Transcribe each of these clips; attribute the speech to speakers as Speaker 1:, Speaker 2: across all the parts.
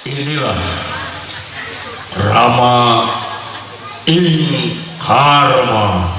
Speaker 1: Inilah Rama ing Karma.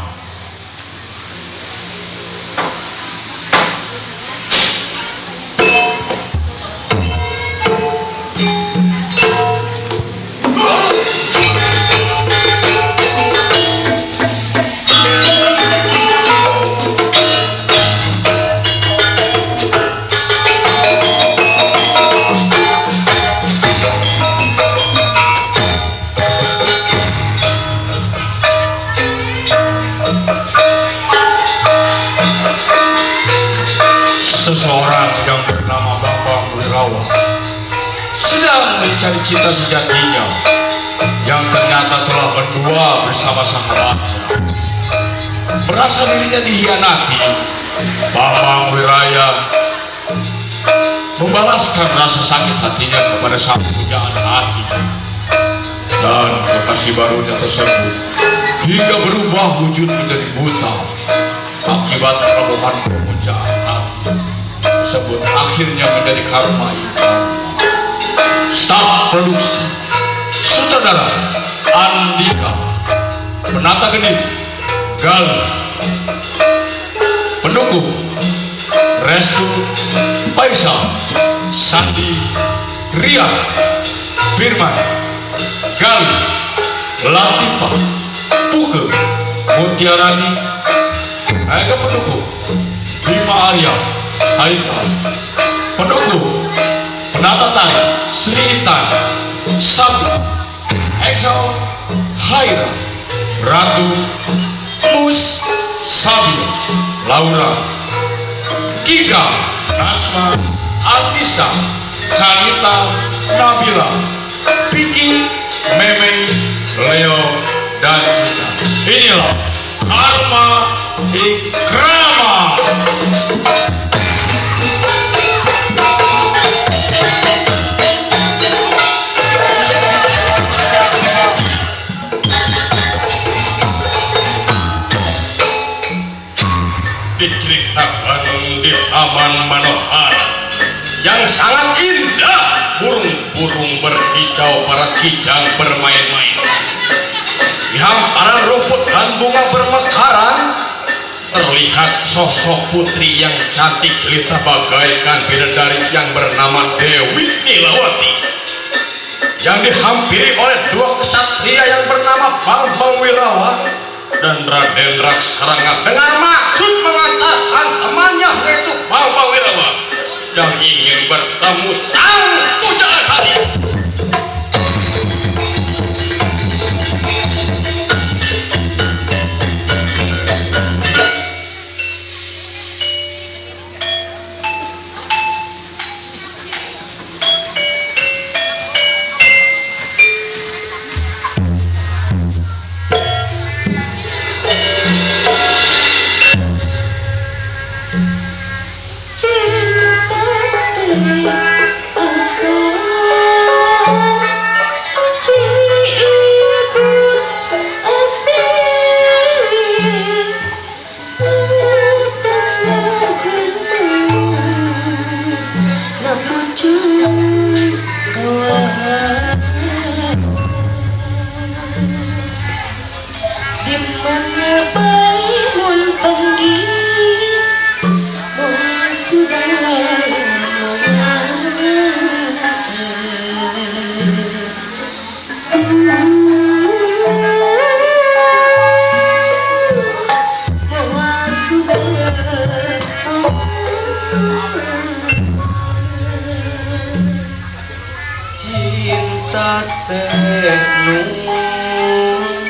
Speaker 1: Seseorang yang bernama Bambang Wirawa sedang mencari cinta sejatinya yang ternyata telah berdua bersama sahabatnya. Merasa dirinya dikhianati, Bambang Wiraya membalaskan rasa sakit hatinya kepada sang pujaan hati dan kekasih barunya tersebut hingga berubah wujud menjadi buta akibat kebohongan pemujaan hati tersebut, akhirnya menjadi karma itu. Staf produksi, sutradara Andika, penata genit Gal, pendukung Restu, Faisal, Sandi, Rian, Firman, Gali, Latifah, Puke, Mutiarani, Ega pendukung Bima Arya, Haikal, pendukung penata tari Sri Intan, Sabda, Excel, Haira, Ratu, Mus, Sabia, Laura, Kika, Nasma, Anissa, Kanita, Nabila, Piki, Meme, Leo, dan Cita. Inilah Karma Ikrama.
Speaker 2: Diceritakan di Taman Manohara yang sangat indah, burung-burung berkicau, para kijang bermain-main. Di hamparan rumput dan bunga bermekaran, terlihat sosok putri yang cantik jelita bagaikan bidadari yang bernama Dewi Nilawati, yang dihampiri oleh dua kesatria yang bernama Bambang Wirawa dan Raden Raksaranga dengan maksud mengantarkan temannya yaitu Bambang Wirawa yang ingin bertemu sang pujaan hati.
Speaker 3: Cinta teh nun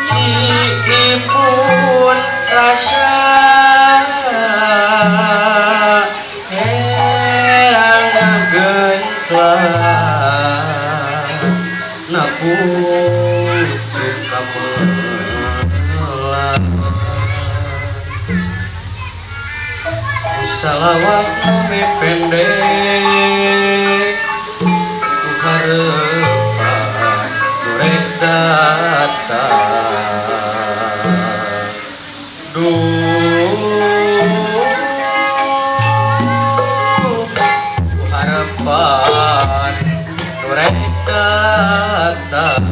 Speaker 3: ciipun rasa herang genclang napucuk kamelang salawas nami pendek ku harepan durek datang duh ku harap Kapan nu rek datang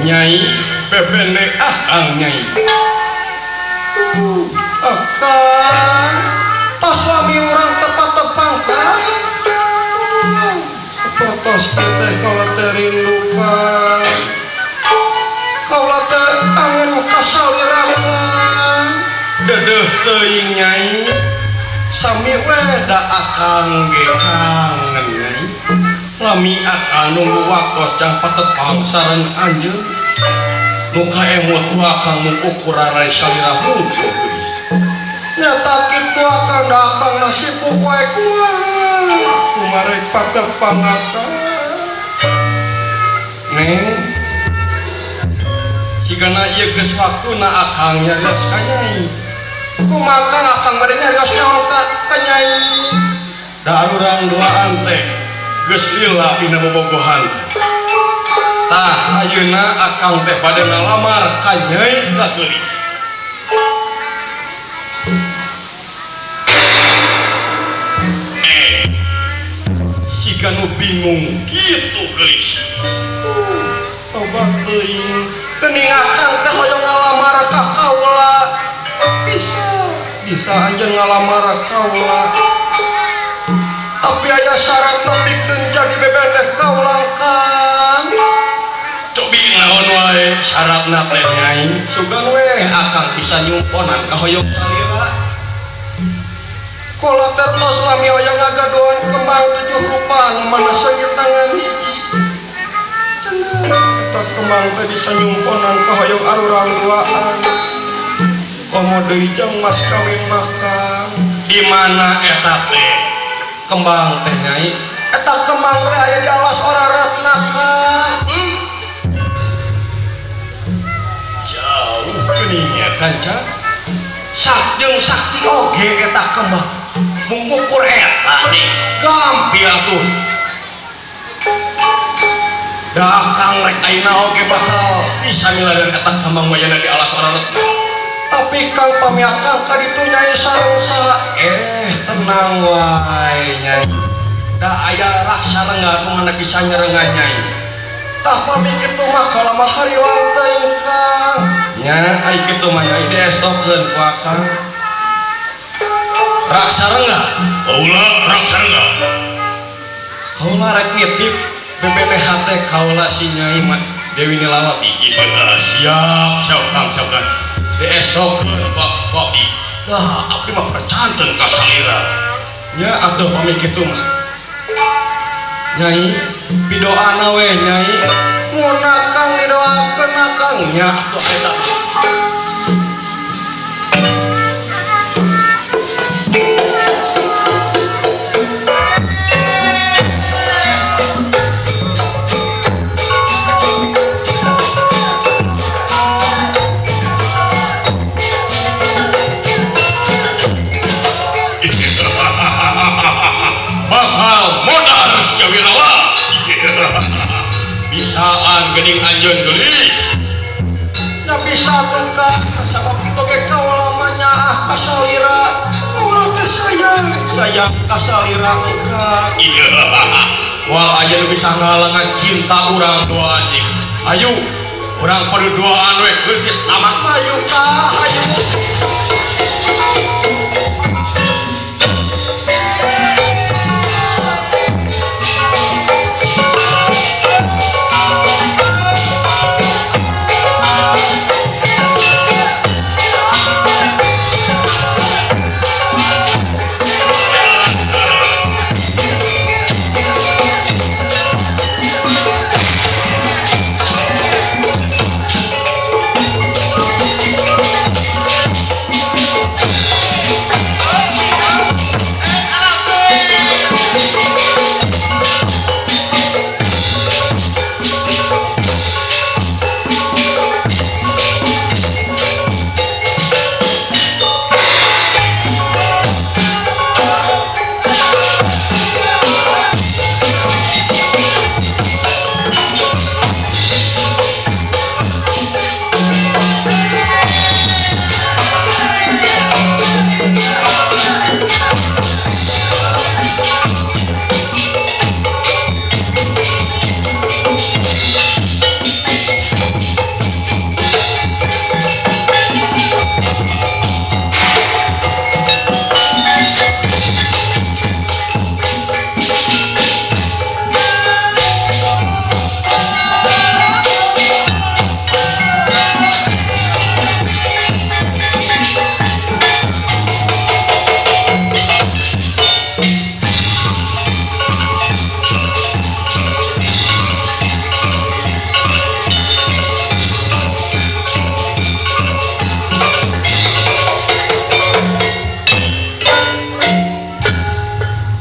Speaker 2: Nyai bebene akang nyai. Akang tos suami urang tepat tepang kang. Sapertos teh kaula teh rindu kang. Kaula teh kangen ka salira kang. Dedeuh teuing nyai. Sami we da akang ge kangen nyai. Lami akang nunggu waktos jang patepang sareng anjeun. Nu kaemut ku akang mun ukuran salira hungkul geulis. Nyata kitu akang da akang nasib wae kumaha. Kumarek patepang akang. Neng sigana ieu geus waktuna akang nyarios ka nyai. Kumaha akang bade nyarios naon ka nyai? Da urang duaan teh geus lila dina bobogohan. Tah ayeuna akang teh bade ngalamar ka Nyai Kageulis. Siga nu bingung kitu geulis. Tobat teuing. Geuning akang teh hoyong ngalamar ka kaula. Bisa anjeun ngalamar kaula. Tapi aya syaratna pikeun jadi bebene kaula kang. Cobi naon wae syaratna teh nyai. Sugan we akang bisa nyumponan ka hoyong salira. Kola teh tos lami hoyong ngagaduhan kembang 7 rupa nu mana seungit tangan hiji. Cenah eta kembang teh bisa nyumponan ka hoyong arurang duaan. Komo deui jeung mas kawin mah kang. Di mana eta teh? Kembang teh nyai. Eta kembang teh aya di alas ora ratna kang. Jauh geuning kanca. Sak jeung sakti oge eta kembang. Mung ukur eta nih gampil atuh. Da akang rek ayeuna oge bakal bisa milarian eta kembang wayana di alas ora ratna. Tapi kang pami akang ka ditu nyai sareng saha? Tenang wae nyai. Da aya raksa rengga nu mana bisa nyerengan nyai. Tah pami kitu mah kalama hariwang teuing kang. Nya ai kitu mah nyai diestokeun ku akang. Raksa rengga.
Speaker 4: Kaula raksa rengga.
Speaker 2: Kaula rek nitip BPNH teh kaula si Nyai Dewi Nilawati.
Speaker 4: Iya, siap, siap kang, siap kang.
Speaker 2: Diestokeun kok kopi. Dah abdi mah percanten ka salira. Nya atuh pami kitu mah. Nyai pidoana we nyai. Mun akang didoakeun akang nya atuh eta. Bisaan geuning anjeun geulis.
Speaker 3: Nya bisa tuh Kang, sabab kitu ge kaula mah nyaah ka salira. Kaula teh sayang, sayang ka salira Kang.
Speaker 2: Iya. Moal aya nu bisa ngahalangan cinta urang dua anjing. Ayo, urang paduduaan we keur di taman.
Speaker 3: Ayo Kang, ayo.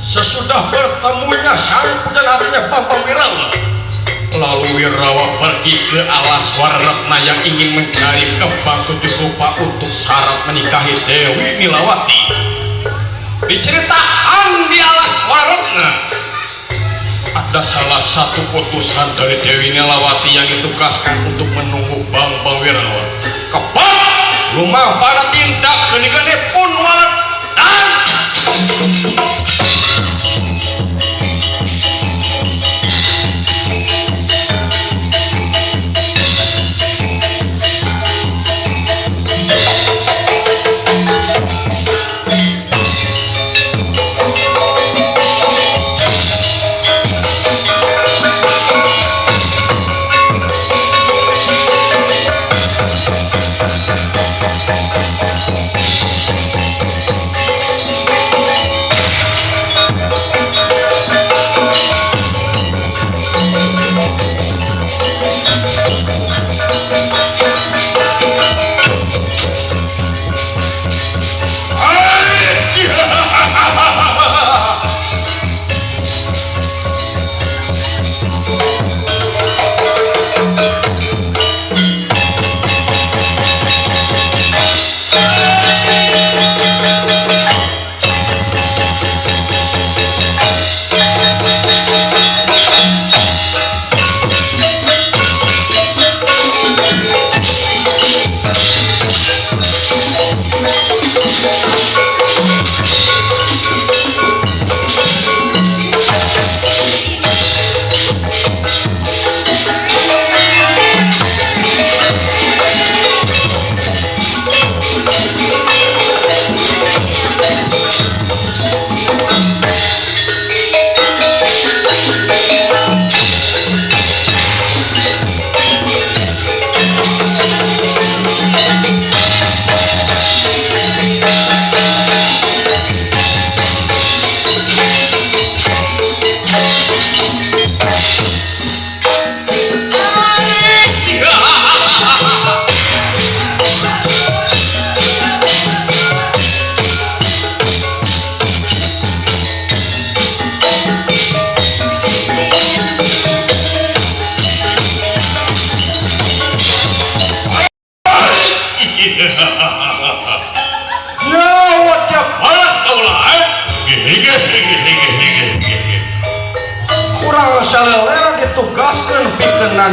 Speaker 2: Sesudah bertemunya sang pujaan hatinya Bambang Wirawa, lalu Wirawa pergi ke alas Warna yang ingin mencari kembang tujuh rupa untuk syarat menikahi Dewi Nilawati. Diceritakan di alas Warna ada salah satu utusan dari Dewi Nilawati yang ditugaskan untuk menunggu Bambang Wirawa. Kebak lumah pada tindak geni-geni pun walet dan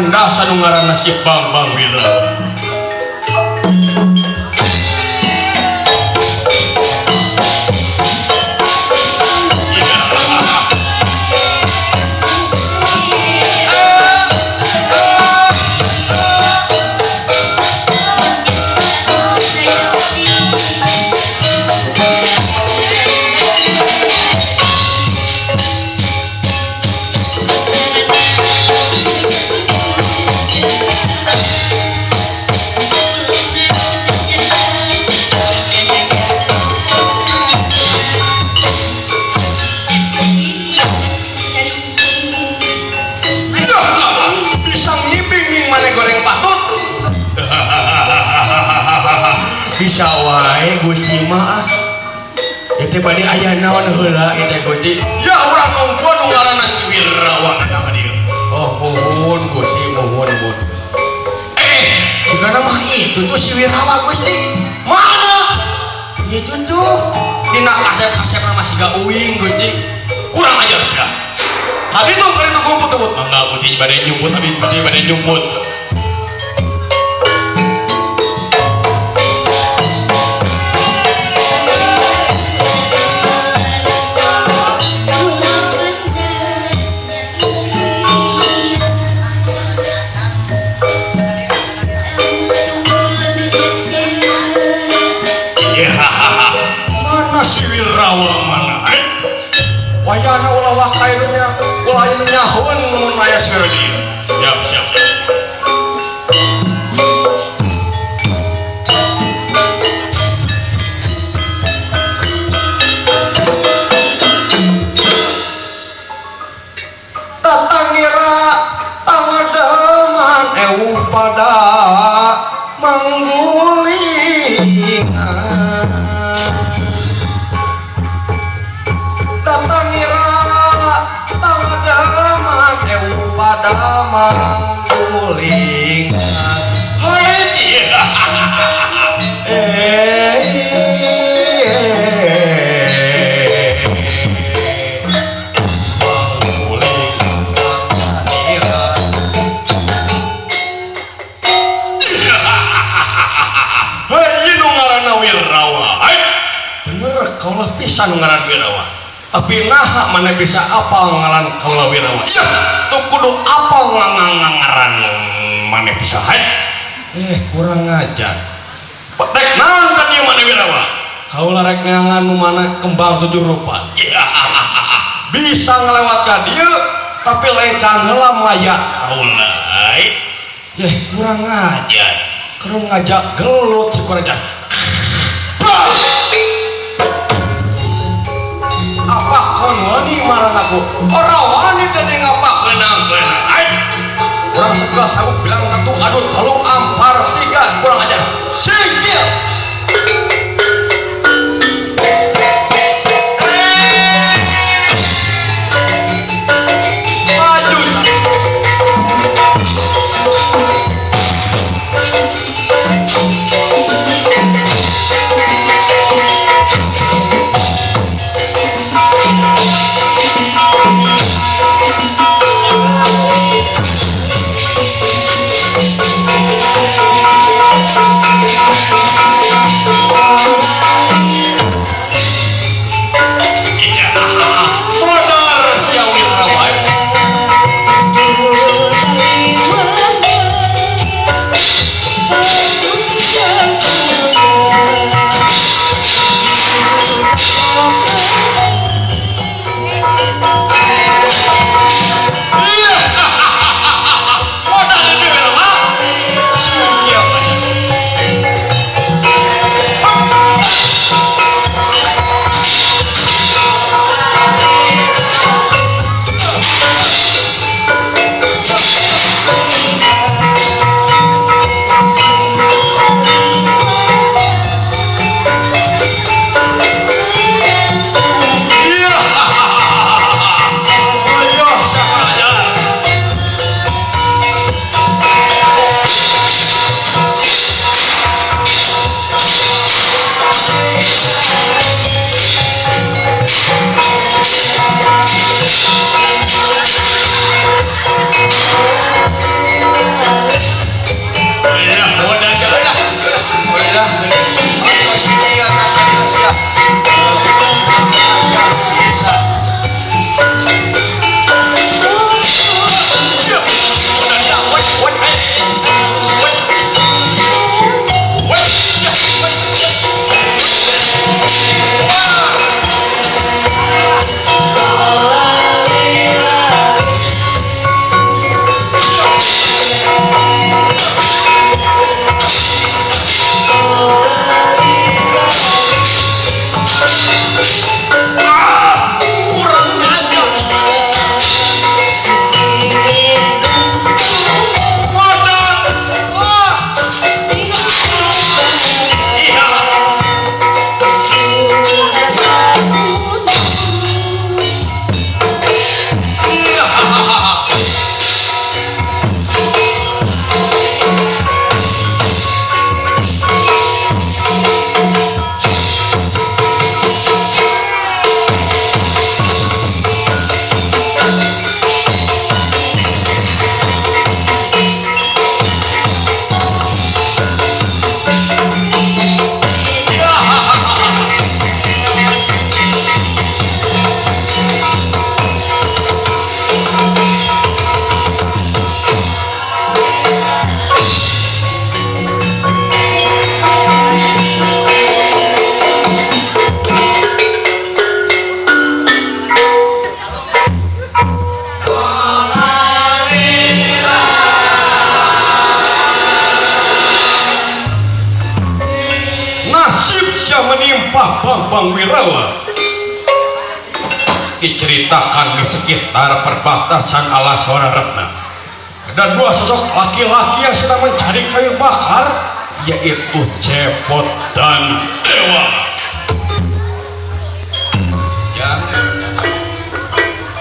Speaker 2: Nyanda anu ngaranna si Bambang Wirawa. Bisa wae Gusti mah ieu teh bade aya naon heula ieu teh Gusti. Ya urang nungguan nu ngaranna si Wirawa datang ka dieu. Oh muhun Gusti, muhun muhun. Sigana mah itu tuh si Wirawa Gusti. Mana? Itu tuh dina kasep-kasep mah siga uing Gusti. Kurang ajar sia. Tadi tuh kali nu ngumpet-ngumpet. Mangga Gusti bade nyumput, abi bade nyumput. Wayana ulah wakai nu nya ulah anu nyahoeun mun aya si Wirawa. Siap siap siap.
Speaker 3: Datang ngira tangademan eueuh pada manggulingan. Datang ngira tangademan eueuh pada manggulingan.
Speaker 2: Hai
Speaker 3: Bener kaulah pisan ngaran Wirawa. Tapi naha mana bisa apal ngaran kaulah Wirawa.
Speaker 2: Iya, tuh kudu apal ngaran mana bisa hai.
Speaker 3: Kurang ajar.
Speaker 2: Rek naon ka dieu mana Wirawa?
Speaker 3: Kaulah rek neangan nu mana kembang tujuh rupa.
Speaker 2: Iya.
Speaker 3: Bisa ngelewat ka dieu tapi lengkang heula maya
Speaker 2: kaulah.
Speaker 3: Kurang ajar. Kurang ngajak gelut si kurang ajar. Apa kon wani marang aku? Ora wani teh ngapa
Speaker 2: kenang-kenang. Ai
Speaker 3: urang sebelah sabuk bilang satu aduh telu ampar tiga kurang ajar. Singkir. Maju.
Speaker 2: Bang Wirawa. Diceritakan di sekitar perbatasan Alaswara Ratna ada dua sosok laki-laki yang sedang mencari kayu bakar, yaitu Cepot dan Dewa. Ya,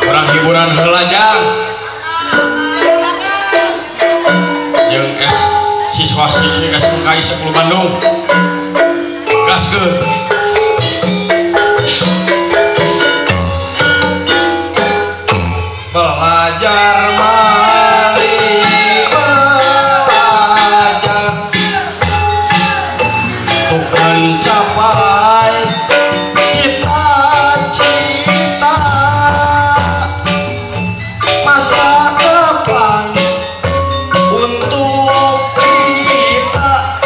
Speaker 2: orang hiburan heula jang. Jeung es siswa-siswi SMKI 10 Bandung. Gaskeun.
Speaker 3: Belajar mari belajar untuk mencapai cita-cita masa depan untuk kita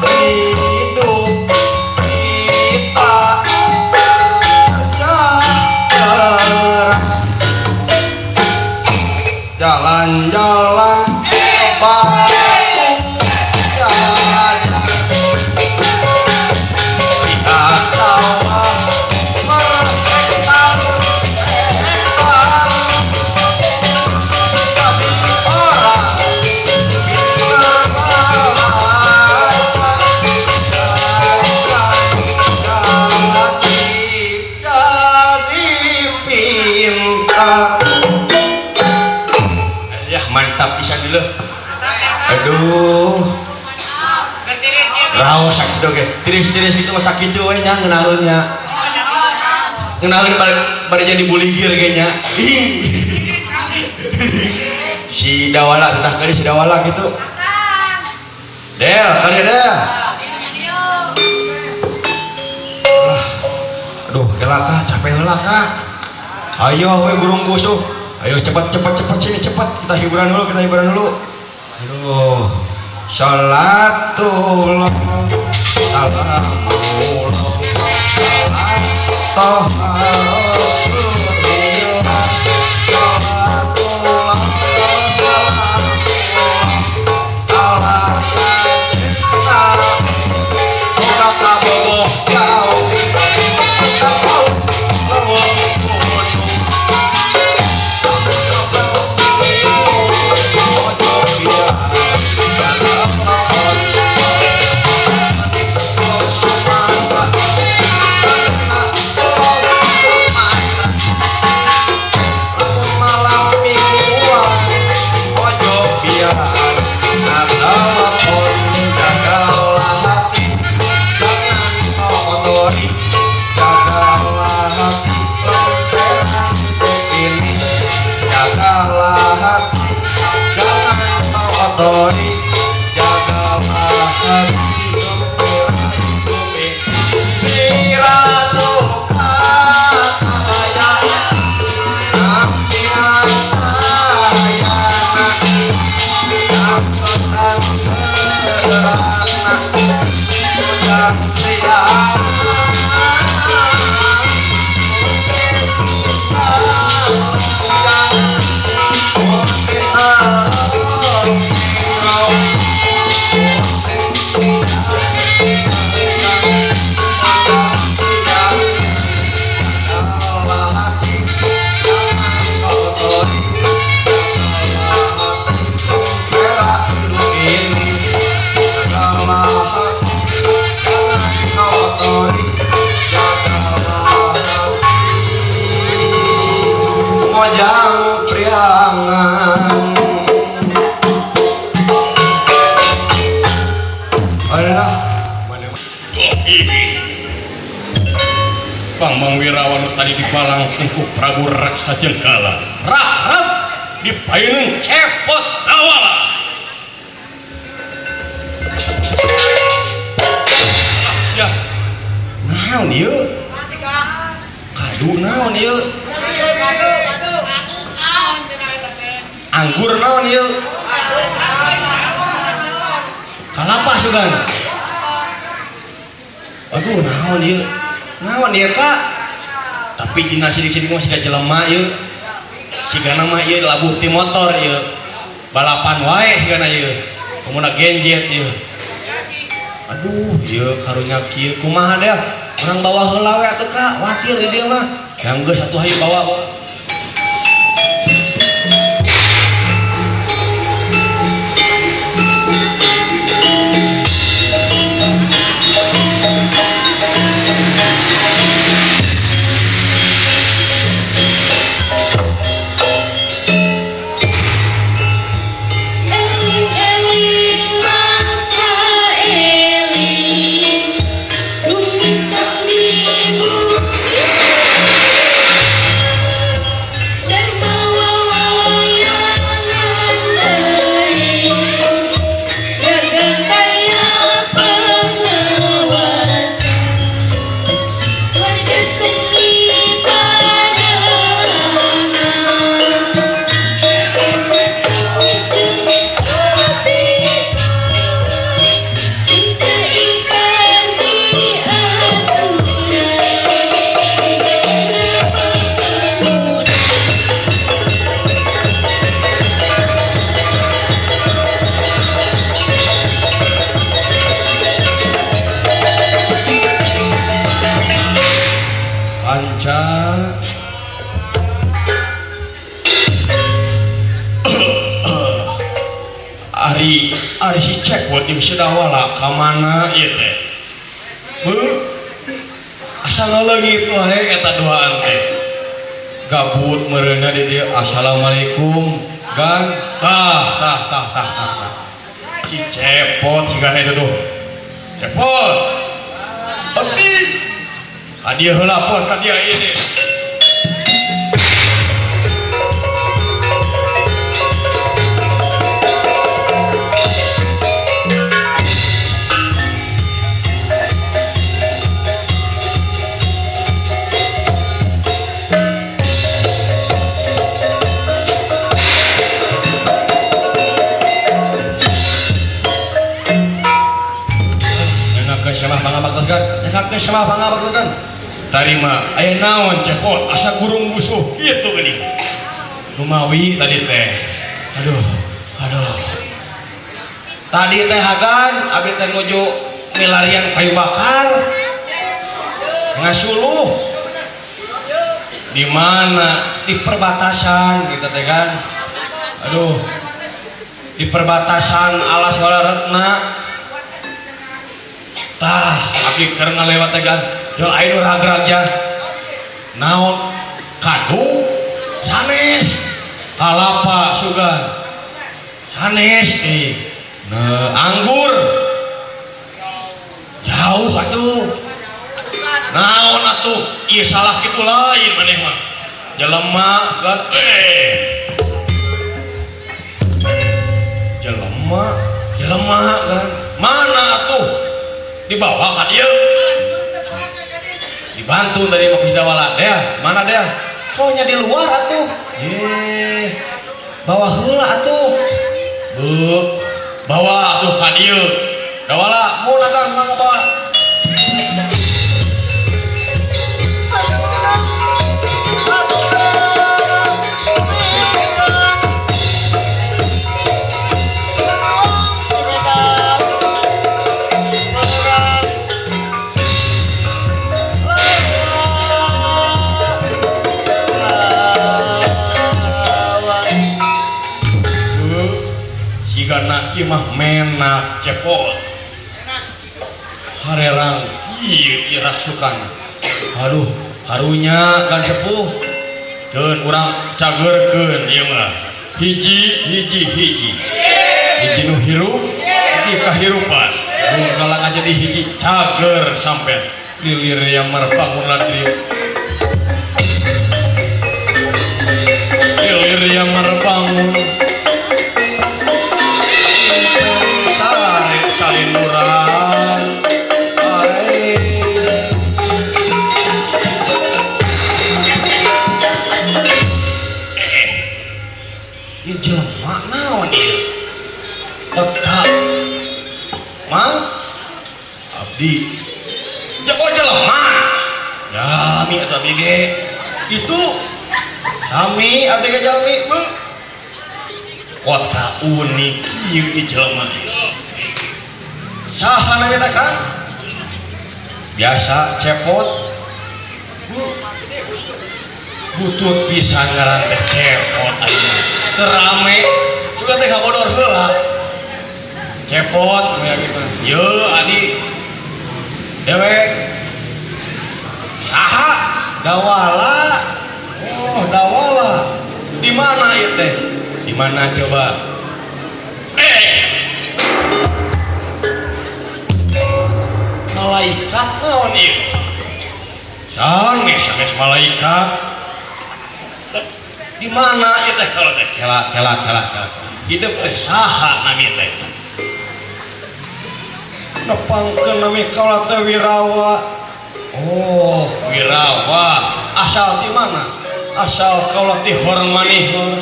Speaker 3: hidup kita sejahtera. Jalan-jalan batu jajan lihat sawah merentang-rentang, tapi orang pintar belajar jadi pintar.
Speaker 2: Ya mantap pisan dulu.
Speaker 3: Aduh. Raos sakit oge. Tiris-tiris gitu mah sakit we nya ngeunaheun nya. Ngeunaheun bari jadi buligir ge nya. Si Dawala entah kali si Dawala gitu. Del, kali Del. Aduh, kela kah capek heula kah. Ayo we burung kusuh. Ayo cepat cepat cepat sini cepat, kita hiburan dulu, kita hiburan dulu. Aduh. Salatullah salamullah toha rasulillah salatullah salamullah ala yasinna udah kabogoh jauh kau lewat. Mojang Priangan. Alah,
Speaker 2: Bang Mang Wirawan tadi dipalangkeun ku Prabu Raksa Jenggala. Rah-rah dipayunun Cepot Dawala. Ya.
Speaker 3: Naon ieu? Kadu naon ieu? Anggur naon ieu? Kalapa sugan. Aduh naon ieu? Naon ieu Kak? Tapi dina sidik-sidik mah siga jelema ieu. Sigana mah ieu labuh ti motor ieu. Balapan wae sigana ieu. Pemuda genjet ieu. Aduh ieu karunya kieu kumaha deh. Urang bawa heula we atuh Kak, watir di dieu mah. Yang geus atuh hayu bawa. Ari si Cepot jeung Sidawala ka mana ieu teh? Heuh. Asa ngaleungit wae eta duaan teh. Gabut meureunna di dieu. Assalamualaikum, Gan.
Speaker 2: Tah tah tah tah tah. Si Cepot sigana itu tuh. Cepot. Abdi. Ka dieu heula pot ka dieu ieu. Tarima aya naon Cepot asa gurung busuh kitu geuning lumawi tadi teh. Aduh aduh
Speaker 3: tadi teh hagan abdi teh nuju milarian kayu bakar ngasuluh di mana di perbatasan kita teh kan. Aduh di perbatasan alas Walaretna. Tah abdi keur ngalewat teh kan jol aya nu ragrag naon kadu sanes kalapa sugan sanes anggur jauh atuh naon atuh ieu salah kitu lain maneh mah jelema kan jelema jelema kan mana atuh dibawa ka dieu dibantu tadi mah Sidawala deh mana deh pokoknya di luar atuh ye bawa heula atuh bu bawa atuh ka dieu Dawala mun akang mangga bawa. Sigana ieu mah menak Cepot harerang ieu ieu raksukan. Aduh karunya kan sepuh keun urang cageurkeun ieu mah hiji hiji hiji hiji nu hirup hiji kahirupan nu kalang jadi hiji cager sampe lilir yang marbangun ladri lilir yang marbangun salinuran ieu jelema naon ieu peka mang abdi oh jelema jami atuh abdi ge itu sami abdi ge jami bu kota unik ieu jelema saha nami teh Kang? Biasa cepot. Butut pisan ngaran teh cepot ayeuna. Teu rame, sugan teh ngabodor heula. Cepot aya gitu. Yeuh adi. Dewek. Saha? Dawala. Oh, Dawala. Di mana ieu teh? Di mana coba? Malaikat naon ieu? Sanes sanes malaikat. Di mana ieu teh kalau teh? Kela kela kela kela. Hidup teh saha nami teh? Nepangkeun nami kaula teh Wirawa. Oh, Wirawa. Asal di mana? Asal kaula ti Hormanihor.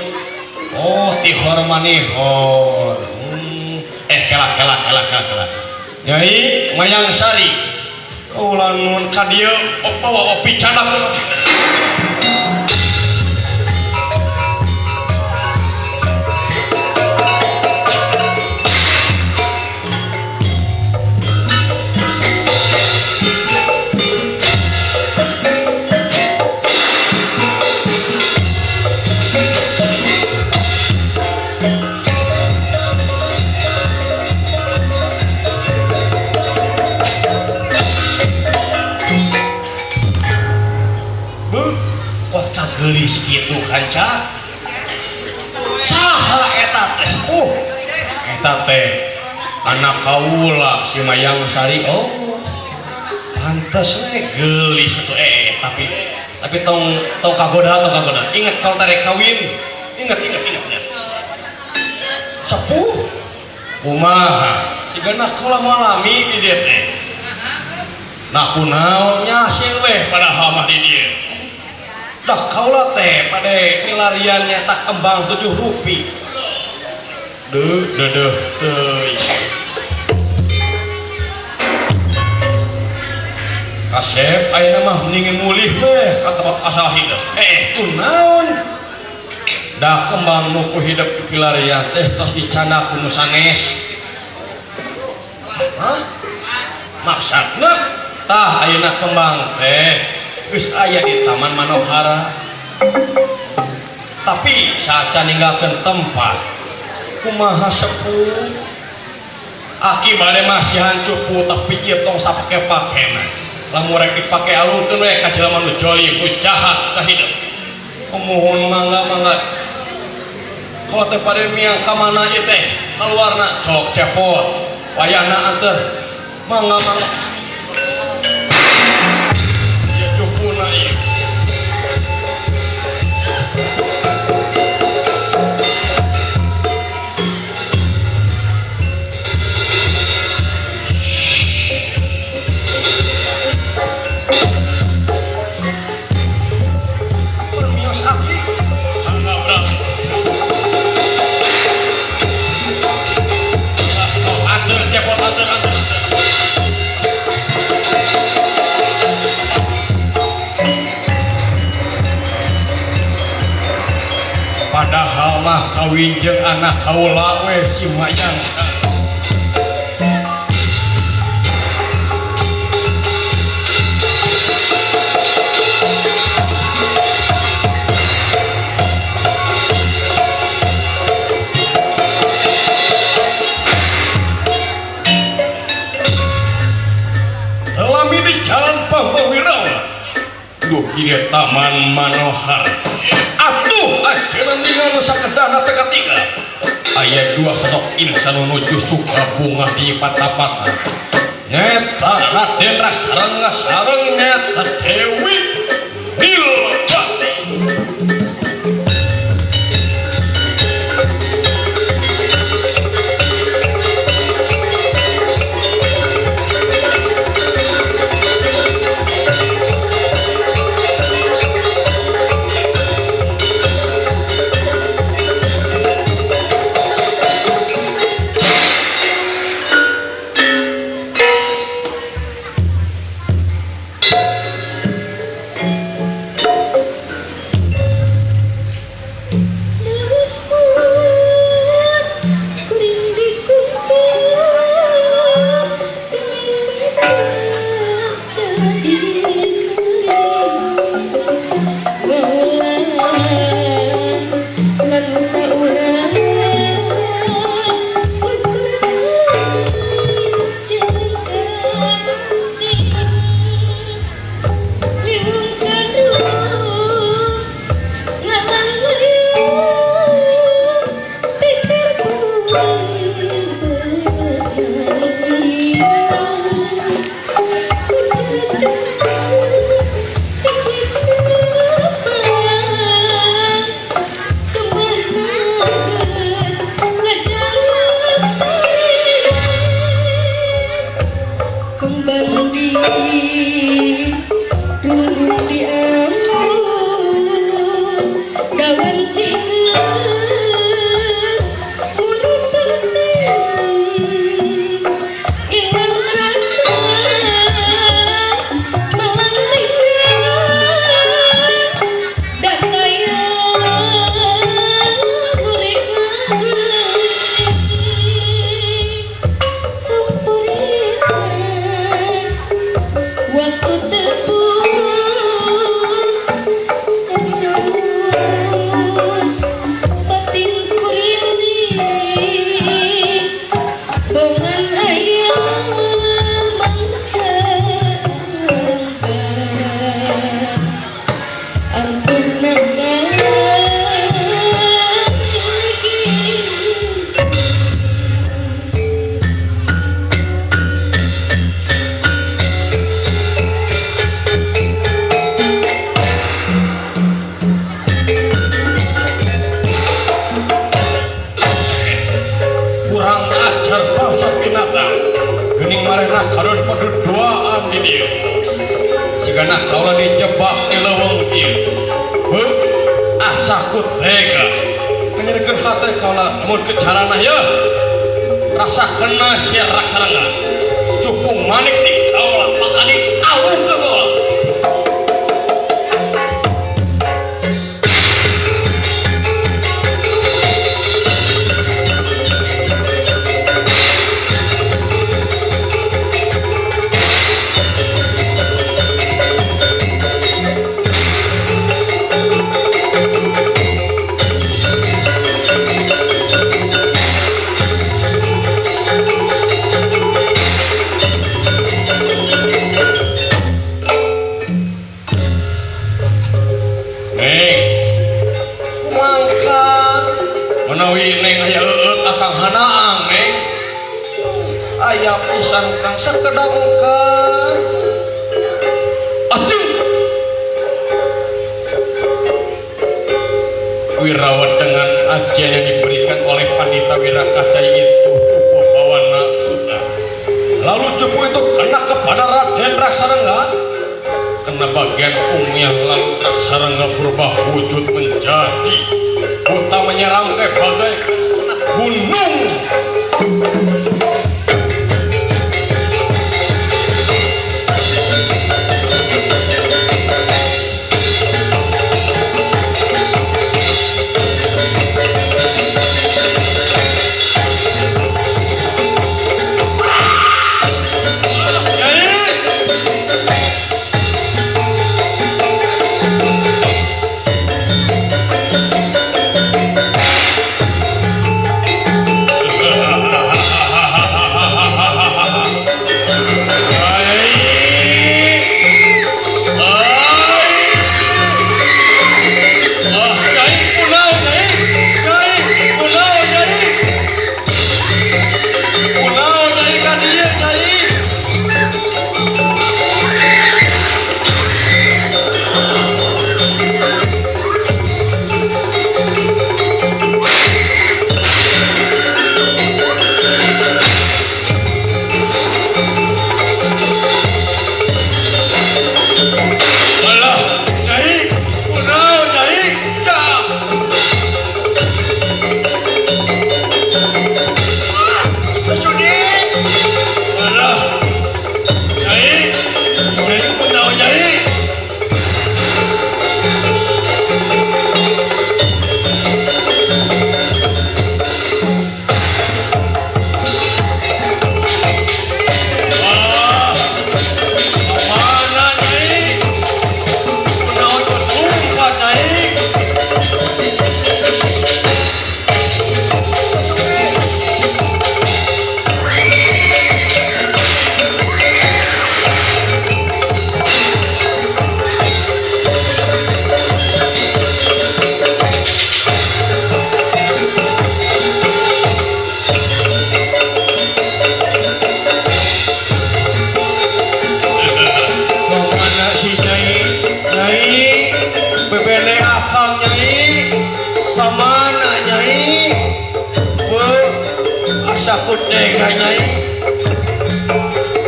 Speaker 3: Oh, ti Hormanihor. Kela kela kela kela kela. Nyai Mayang Sari. Kaula nun ka dieu bawa opi canak. Gelis kitu kanca. Saha eta teh sepuh? Eta teh anak kaula si Mayang Sari. Oh, pantes we geulis atuh tapi tong tong kagoda tong kagoda. Ingat kalau tarek kawin. Ingat ingat ingat ingat. Sepuh kumaha? Sigana kaula malami di dieu teh. Nah kunaon nya sih we padahal mah di dieu. Dah kaula teh pada milariannya tak kembang 7 rupi. Deuh deudeuh teuing. Kasep ayeuna mah mending mulih we ka tempat asal hidup. Kunaon? Dah kembang nu ku hidup di pilarian teh tos dicandak ku nu sanes. Hah? Maksudna tah ayeuna kembang teh geus aya di Taman Manohara. Tapi saca ninggalkeun tempat kumaha sepuh aki bade masihan cupu tapi ieu tong sapake-pakena. Lamun rek dipake alungkeun we ka jelema nu jolim nu jahat ka hidup. Pemohon mangga mangga. Kalau teh bade miang ka mana ieu teh kaluarna sok cepot wayahna anteur mangga mangga. Padahal mah kawin jeung anak kaula we si Mayang. Telami di jalan Pambawirawa. Duh ieu Taman Manohara. Atuh ajeuna ningal nu sakedahna teh katiga. Aya dua sosok insan nuju suka bunga di patapatan. Nyeta Raden Rasarengga sareng nyeta Dewi Nilbati.
Speaker 2: dasar bangsa binatang geuning marehna kadon paduduaan di dieu sigana kaula dijebak di leuweung ieu heuh asa ku tega nyerikeun hate kaula mun kecarana yeuh rasa kena sia Raksarangga cupung manik di kaula maka di awung ke kaula. Menawi neng aya eueut akang hanaang neng
Speaker 3: aya pisan kang sakedap kang
Speaker 2: atuh Wirawa dengan ajian yang diberikan oleh Pandita Wirakaca itu cukup bawana suta lalu cukup itu kena kepada Raden Raksarangga kena bagian punggungnya lalu Raksarangga berubah wujud menjadi buta menyerang bagai gunung.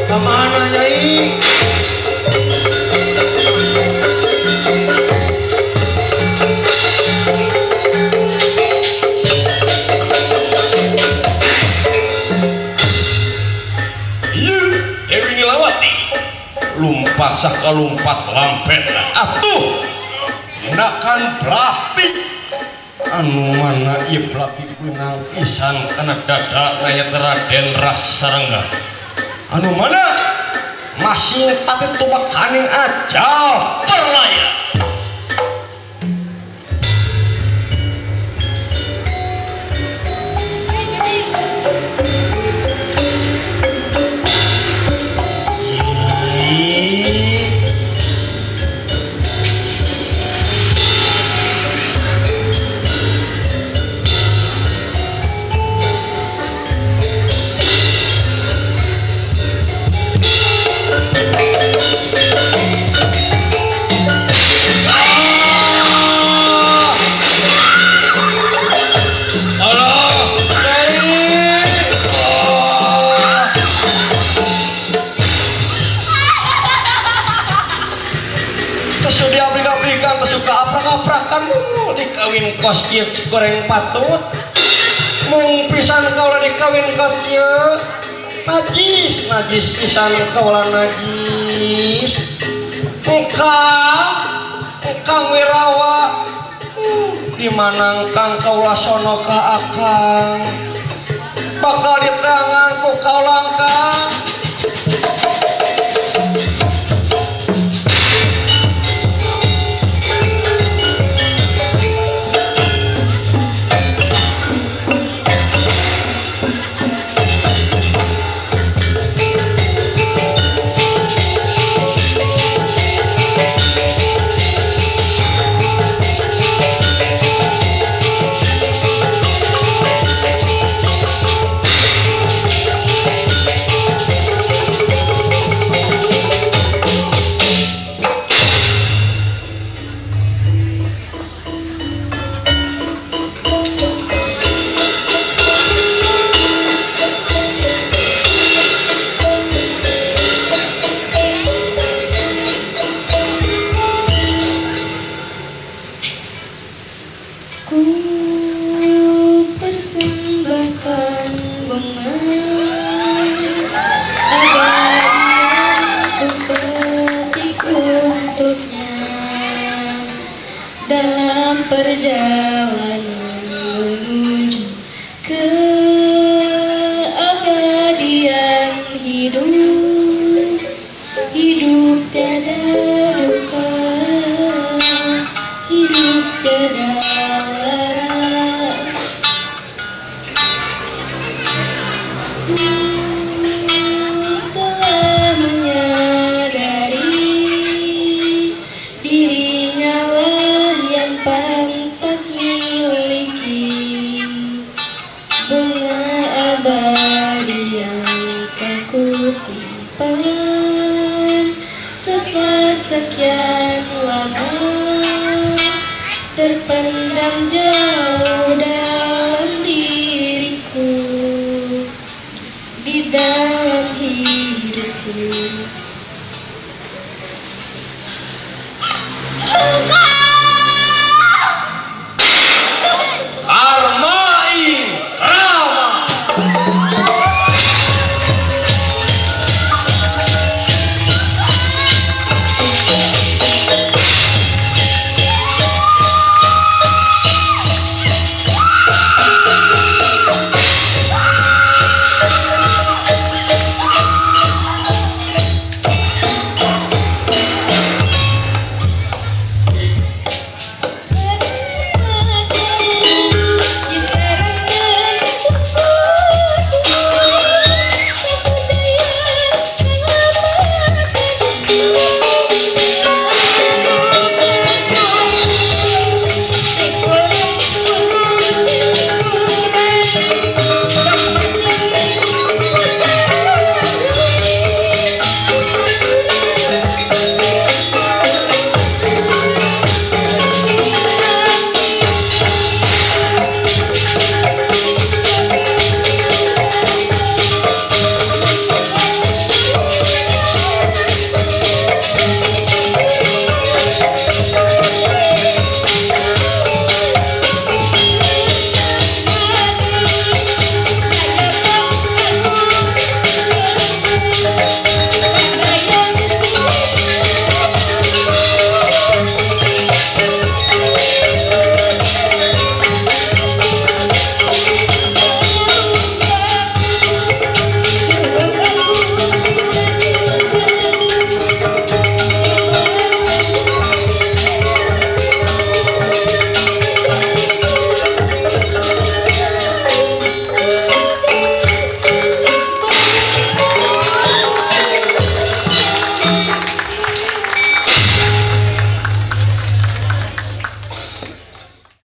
Speaker 3: Kemana Nyai?
Speaker 2: Iya, Dewi Nilawati lumpat sakalumpat lampet atuh gunakan belati anu mana ieu belati beunang pisan kana dada aya Raden Raksarangga anu mana masih tapi tumekaning ajal perlaya.
Speaker 3: Thank Paprakan mulu dikawin kos ieu goreng patut. Mung pisan kaula dikawin kos ieu. Najis, najis pisan kaula najis. Engkang Wirawa. Di mana engkang kaula sono ka akang. Bakal di tangan ku kaula engkang.
Speaker 5: Ku persembahkan bunga abadi yang ku petik untuknya dalam perjalanan menuju keabadian hidup. Hidup tiada duka, hidup tiada lara. Ku telah menyadari dirinya lah yang pantas miliki bunga abadi yang telah ku simpan setelah sekian lama terpendam jauh dalam diriku, di dalam hidupku.